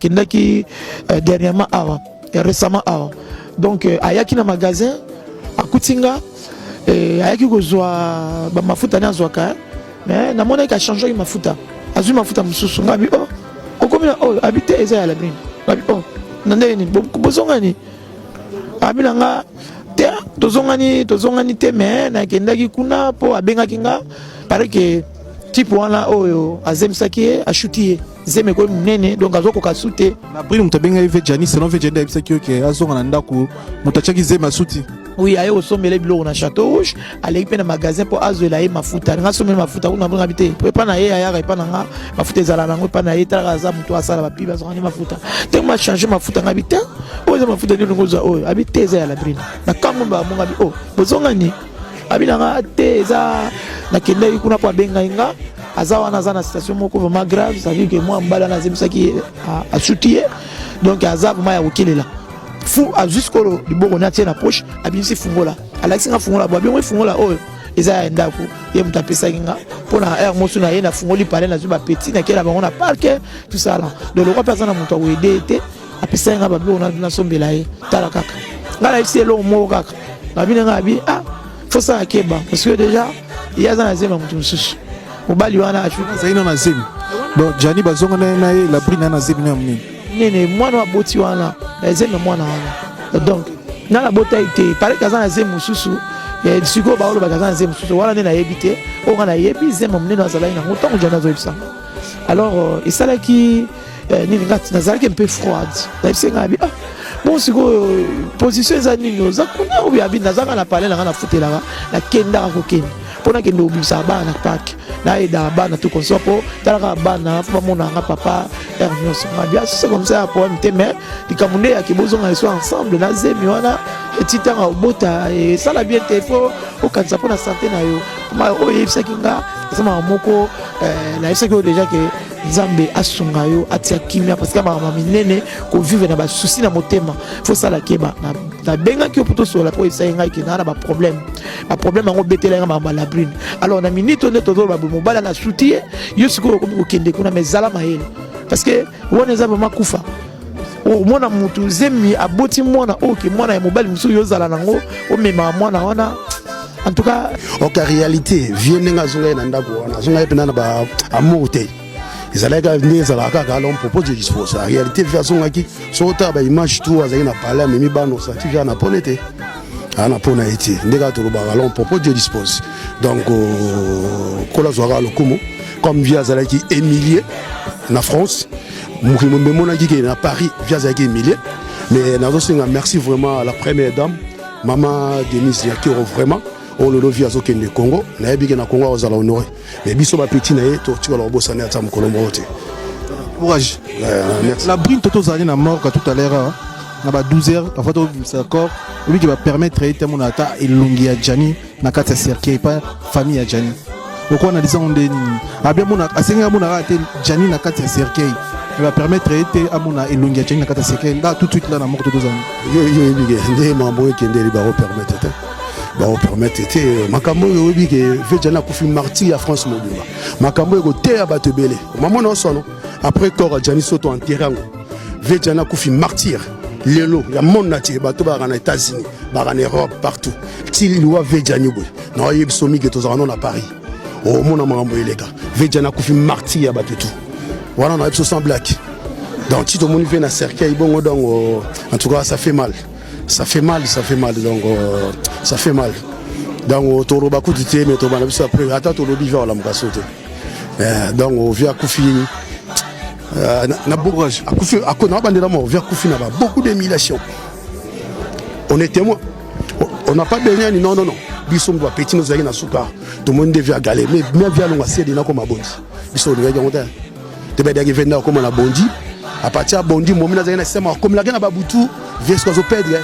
Nakendaki dernièrement awa, récemment awa. Donc ayaki na magasin, akuti nga, ayaki kozwa bamafuta ne azwaka, mais namonaki achangeaki mafuta, azwi mafuta mosusu. Nga abi: "Oh, okomi na oyo?" Abi: "Te, eza ya Labrine." Abi: "Oh, na ndenge nini bozongani?" Abi na nga: "Te, tozongani, tozongani te, mais nakendaki kuna mpo abengaki nga. Paraît que type wana oyo azemisaki ye ashuti ye, zemi ekoyi monene, donc azokoka su te." Labrine moto abengaki ve Jani, selon ve Jani ayebisaki oke azonga na ndako, moto atiaki zemi asuti. Oui, aye kosombela biloko na Château Rouge, aleki mpe na magasin mpo azwela ye mafuta. Nga asombeli mafuta kuna, bonga bi te, po epa na ye ayaka epa na nga, mafuta ezala nango epa na ye. Talaka, aza moto asala bapibi, azwaka nde mafuta. Ntango achange mafuta, nga bi: "Te, oyo eza mafuta nini ozwa oyo?" Abi: "Te, eza ya Labrine." Na kambo bamonga bi: "Oh, bozongani?" Abi na nga: "Te, eza nakendaki kuna mpo abengai nga. Aza wana, aza na situation moko vraiment grave, c'est-à-dire que mwa mobali wana azemisaki ye, asuti ye, donc aza vraiment ya kokelela fu." Azwi sikoyo liboko ne, atie na poche, abimisi fungola, alakisi nga fungola bo abiongo: "Fungola oyo eza ya ndako, ye moto apesaki nga mpo na heure mosu na ye. Nafungoli pale, nazwi bapeti, nakela bango na parc, tout ça là. Donc lokwa mpe aza na moto akoyede ye te, apesaki nga babiloko nasombela ye. Tala kaka, nga nayebisi eloko moko kaka, nabi ndenge abi: ah, faut sala keba, parce que déjà ye aza na zemi ya moto mosusu, mobali wana." Azali nano na zemi. Donc Jani bazonga na ye, Labrine na zemi na ya monene. Nene mwana oyo aboti wana, zemi ya mwana wana. Donc nga nabota ye te, paraît aza na zemi mosusu. Sikoyo baolobaka aza na zemi mosusu wana nde nayebi te. Oyo nga nayebi, zemi ya monene azalaki nango ntango Jani azoyebisanga. Alors esalaki nini? Nga nazalaki un peu froide. Nayebisi nga abi: "Ah bon, sikoyo position eza nini? Oza kuna oyo?" Abi: "Nazanga na palais na nga, nafutelaka, nakendaka kokende mpo nakende kobimisaka bana na parc, nayedaka bana tout consort, mpo talaka bana, faut bamonaka papa heure nyonso." Nga bien, c'est comme ça, ya problème te, mais likambo nde yake bozonga eso ensemble na zemi wana, eti ntango obota esala bien te. Faut okanisa mpo na santé na yo." Oyo oyebisaki nga eza makambo moko nayebisaki oyo déjà ke Nzambe asunga yo, atia kimia, parce que makambo minene, kovivre na basusi na motema, faut sala keba. Nabengaki yo mpo tosola, mpo oyebisaki ngai ke naa na baproblème. Baproblème yango obetela nga makambo ya Labrine. Alors na minute oyo nde tozoloba boye, mobali na suti ye, yo sikoyo okomi kokende kuna, mais zala mayele, parce que wana eza vraiment kufa. Omona motu zemi aboti mwana oyo ke mwana ya mobali mosusu, yo ozala nango, omemaka mwana wana, en tout cas. Ok, réalité, vie ndenge azonga ye na ndako wana, azonga ye mpena na ba amour te, ezalaki ndenge ezalaka kaka. Alors propos de dispose, en réalité vie azongaki, soki otala baimage tout, azalaki na palais, amemi bana, osanti vie na pone te, aa na mpo na ye te, nde kaka tolobaka. Alors propos Dieu dispose, donc kola azwaka lokumu. Comme vie azalaki humilié na France, mokili mombe emonaki ke na Paris vie azalaki humilié. Mais nazosenga merci vraiment à la première dame, mama Denise Yakero. Vraiment, oyo lelo vie azokende Congo, nayebi ke na Congo akozala honoré, mais biso bapeti na ye totikala kobosana ata mokolo moko te. Courage. Merci. Labrine, to tozali na morgue tout à l'heure na ba 12 heures parfois, tobimisa corps, obiki bapermettre ye te mona ata elongi ya Jani na kati ya cercueil pa famille ya Jani. Okoanalyse yango nde nini? Abi amona, asengi amona kaka te Jani na kati ya cercueil, mais bapermettre ye te amona elongi ya Jani na kati ya cercueil. Là, tout de suite là, na moko to tozali. Yo oyebi ke nde makambo oyo ekendeli, bakopermettre te, bakopermettre te. Makambo oyo, oyebi ke ve Jani akufi martyr ya France mobimba, makambo oyo ekoteya bato ebele. Mamona osono après corps ya Jani, so to enterre yango, ve Jani akufi martyr lelo ya monde entier. Bato bazalaka na États-Unis, bazalaka na Europe, partout, ti liwa ve Jani boye. Na oyebi so mingi, tozalaka no na Paris, omona makambo eleka. Ve Jani akufi martyr ya bato tu wana, na biso sans blague. Donc ti tomoni ve na cercueil bongo, donc en tout cas ça fait mal, ça fait mal, ça fait mal. Donc ça fait mal. Donc toloba kutu te, mais tobanda biso après, ata tolobi ve olamuka so te. Donc vie akufi na akufi na bandela mort. Vie akufi na ba beaucoup d'humiliation, on est témoin, on n'a pas besoin. Non, non, non, biso moto bapeti nozalaki na suka, tomoni nde vie agale, mais mais vie alonga sede nakoma bondi. Biso olingaki yango te, te bedaki ve nde akoma na bondi. À partir ya bondi, momi nazalaki na système, akomelaki na babutu. Vie soki azoperdre,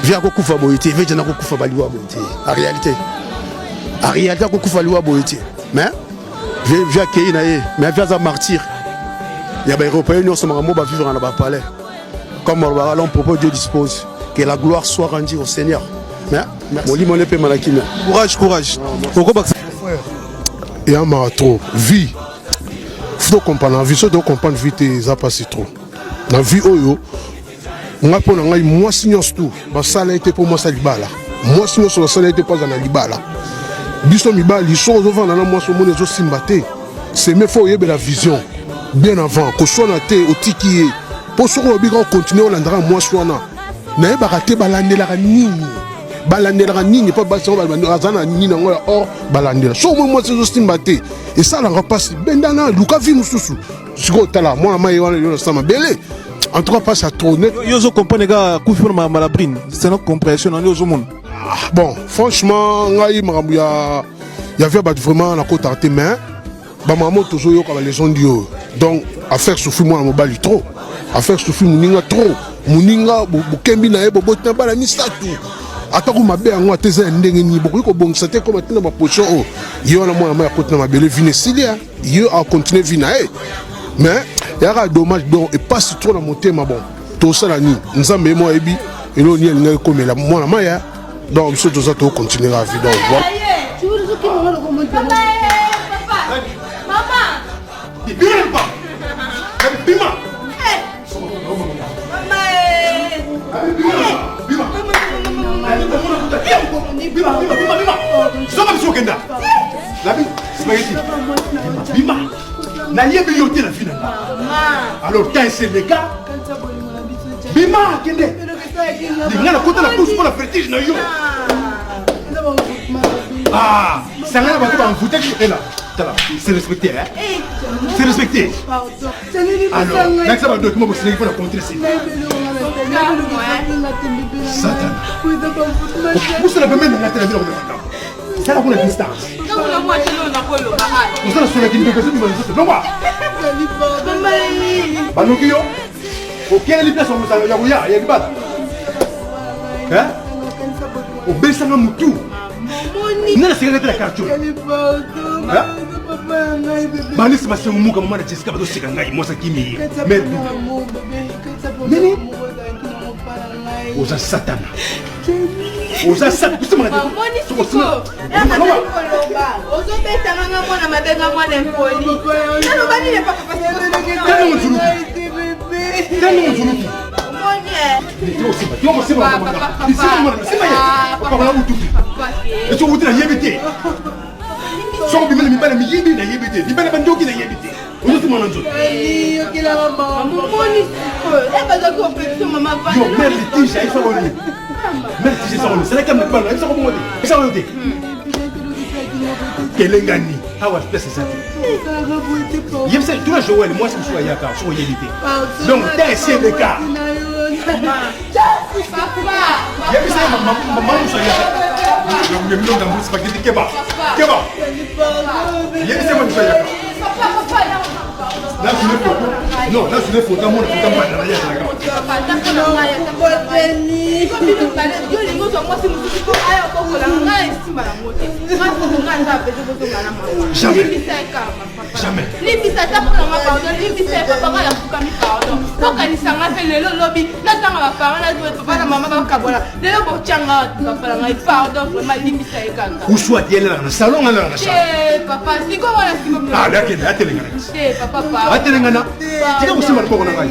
vie akokufa boye te. Vie jana akokufa baliwa boye te. En réalité, en réalité akokufa liwa boye te, mais vie akei na ye. Mais vie aza martyr ya baeuropéen nyonso, makambo bavivre na bapalais. Comme balobaka, l'homme propos Dieu dispose, que la gloire soit rendue au Seigneur. Mais molimo ne pema na kimia. Courage, courage. Okobakisa? Eyamaka trop. Vie, faut comprendre vie. So tocomprendre vie te, eza mpasi trop. Na vie oyo ngai mpo na ngai mwasi nyonso tu basala ye te mpo mwasi ya libala, mwasi nyonso basala ye te mpo aza na libala. Biso mibali soki ozovanda na mwasi omoni ezosimba te, seme fo oyebela vision bien avant koswana te, otiki ye mpo soki olobi kaka okontinue olandaka mwasi wana, nayebaka te balandelaka nini, balandelaka nini mpo basi yango aza na nini yango ya or balandela. Soki omoni mwasi ezosimba te, esalaka mpasi, bendana, luka vie mosusu. Sikoyo tala mwana mai wana yo nasala mabele, en tout cas mpasi ya trop net. Yo ozo comprendre kaka akufi mpona malabrine, c'est na compréhension na nde ozomona. Ah, bon, franchement ngai makambo ya vie ya bato vraiment nakotaka te, mais bamama tozoyoka balesondi oyo. Donc affaire souffri mwana mobali trop, affaire souffri moninga trop, moninga bokembi na ye, boboti na bana misato, atako mabe yango ata eza ya ndenge nini, bokoki kobongisa te koma te na baposition oyo ye wana mwana mai akoti na mabele, vine esili ye akontinue vie na ye, mais eyaka dommage. Donc epasi trop na motema. Bon, tosala nini? Nzambe ye mo ayebi eloko nini alingaki komela mwana mai. Donc biso toza tokontinue kaka vie. Donc voilà. Bima! Zonga biso okenda. Labi, spaghetti. Bima. Nayebi yo te na vie na nga. Alors temps eseleka. Bima kende. Linga na kota na pousse mpo na vertige na yo. Ah, sangana bato bamvutaki ela. Tala, c'est respecté, hein? C'est respecté. Alors, nakisa ba document bosilaki mpo na contre site. Satana. Pusana pembeni na ngai te na bino komeka. Sala kuna distance. Osala solaki ndeko ezobima nzoto. Longwa. Baloki yo. Okeleli place ya koya ya libala. Hein? Obesanga mutu. Nga nasekaka te na quartier. Balisi basengo muka mama na Jessica bazoseka ngai mwasi akimi ye. Mère Nini? Oza satana. Oza satana. Omoni sikoyo ozobetanga nga mwana mabe, nga mwana impoli, naloba nini? Tani mozuluki. Tani mozuluki. Soki wuti nayebi te, soki obimeli mibale miyibi nayebi te, mibale bandoki nayebi te, ozosima na nzoto. Yo mère litige ayebisaka nini? Mère litige ayebisaka nini? Salaki ya mibale ayebisaka bongo te, ayebisaka yo te. Kelengani awa, place eza te. Yebisa tuna Joel, mwasi mosusu ayaka soki oyebi te. Donc te esi eleka. Yebisa ye mama mosusu ayaka spaghetti. Keba, keba. Yebisa ye mama mosusu ayaka. Nazwi foto, non, nazwi foto, amona foto mbanda na ye azalaka. Yolingi ozwa mwasi mosusu mpo aya okokola ngai, esimba yango te. Jamais. Jamais. Limbisa ata mpona nga, pardon, limbisa ye papa. Nga nafukami, pardon. Bokanisanga mpe lelo lobi natanga baparent na papa na mama bakabola lelo, botyanga papa na ngai, pardon, vraiment limbisa ye kaka. Ou soit ye alelaka na salon, nga alelaka na chambre. Te papa, sikoyo wana siko. Ah, akende, atelengana. Te papa. Atelengana, tika kosimba loboko na ngai.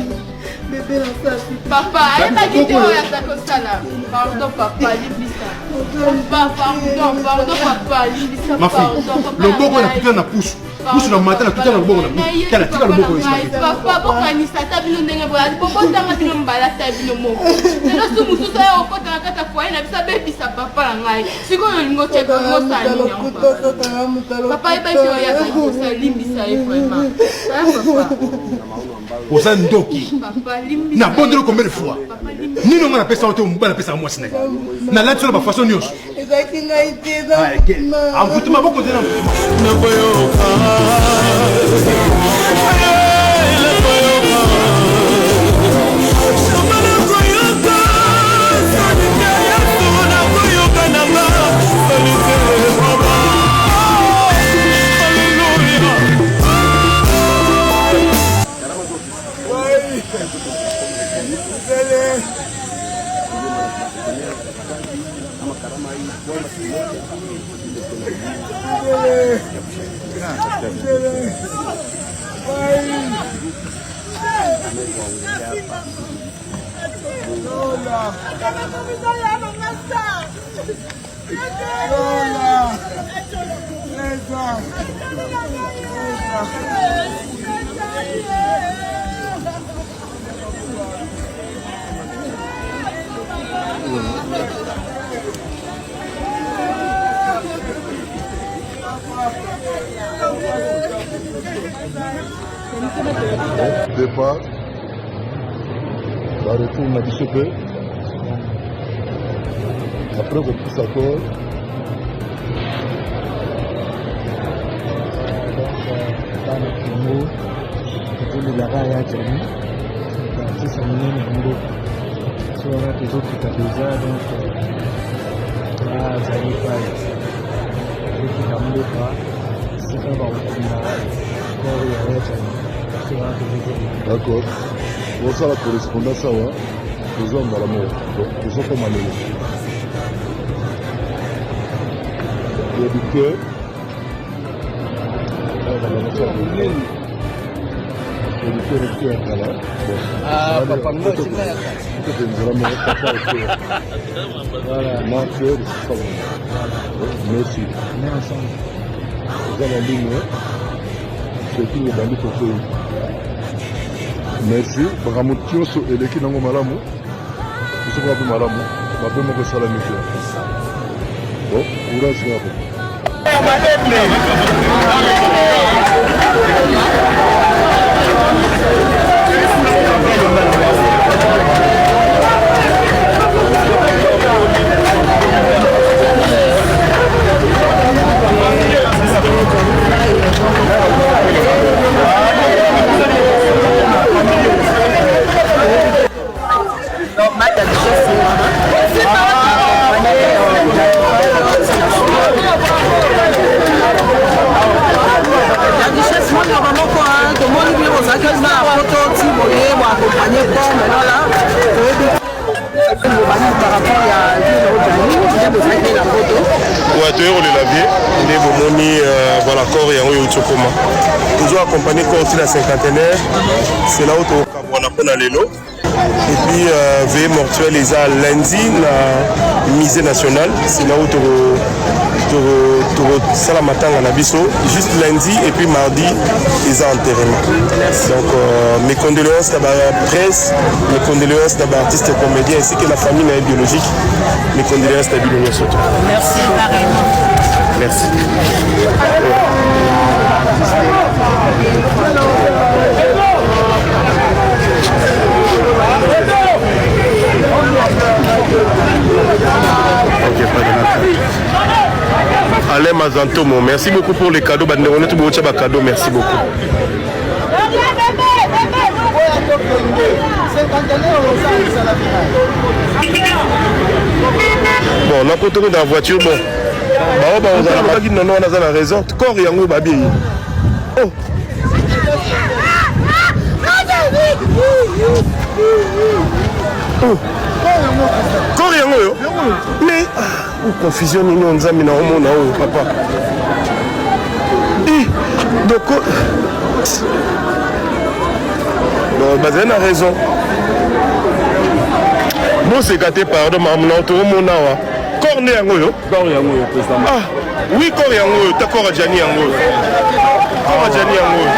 Papa ayebaki te oyo aza kosala. Pardon papa, limbisa papa, pardon, pardon papa, limbisa. Ma fille, loboko na tuta na pusu pusu na mata na tuta na loboko na pusu. Tala, tika loboko oyo. Papa, bokanisa ata bino ndenge boye bobotanga bino mbala ata bino moko, lelo su mosusu aya kokota na kati ya foyer na biso, abebisa papa na ngai. Sikoyo olingi otiekosala nini? Papa ayebaki oyo azali kosala. Limbisa ye vraiment, papa. Oza ndoki. Nabondeli combien de fois? Nini onga napesa yo te? Mobali apesaka mwasi na ye, nalati so na bafaçon nyonso. Envoûtement maboko te na envoûtement. Départ ba retour na biso mpe après kopusa corps bana Congo tozolelaka ya Djani artiste ya monene ya mboka so wana tozokita deja donc azali epai tozokita mboka esika bakokunda corps ya ya Djani so wana tozokita. D'accord, bosala correspondance awa tozwa mbala moko tozokoma lelo producteur Merci. Eza na ligne surtout ebandi kokwei. Merci. Makambo nyonso eleki nango malamu. Biso kaka mpe malamu. Mabe moko esalami te. Bon, courage kaka. La duchesse moi liloba moko tomoni bino bozalaki na poto ti boye boakompagne corps maintenant là toyebi bobani par rapport ya vie ojani nde bozalaki na poto. Ouais, toye kolela vie nde bomoni voilà corps yango euti okoma tozo accompagne corps ti na cinquantenaire, c'est là où tokabwana mpona lelo. Et puis veillée mortuelle eza lundi na musée national, c'est là où tokosala matanga na biso juste lundi, et puis mardi eza enterrement. Donc mes condoléances na bapresse, mes condoléances na baartiste comédien ainsi que la famille na ye biologique, mes condoléances na bino nyonso. Merci pareillement. Merci. Ok, Alain Mazantomo, merci beaucoup pour les cadeaux. Bandeko tout ba cadeau, merci beaucoup. Bon, nakotoko dans la voiture, bon. Bao ba ozala baki nono wana aza na raison. Corps yango babi. Oh. Oh. Corps yango yo. Mais ah, confusion nini oyo nzambe na omona oyo papa. Eh, donc bon, bazali na raison. Boseka te pardon, makambo na tokomona awa. Corps nde yango oyo. Corps yango oyo président. Ah, oui, corps yango oyo, ta corps ya Gianni yango oyo. Corps ya Gianni yango oyo.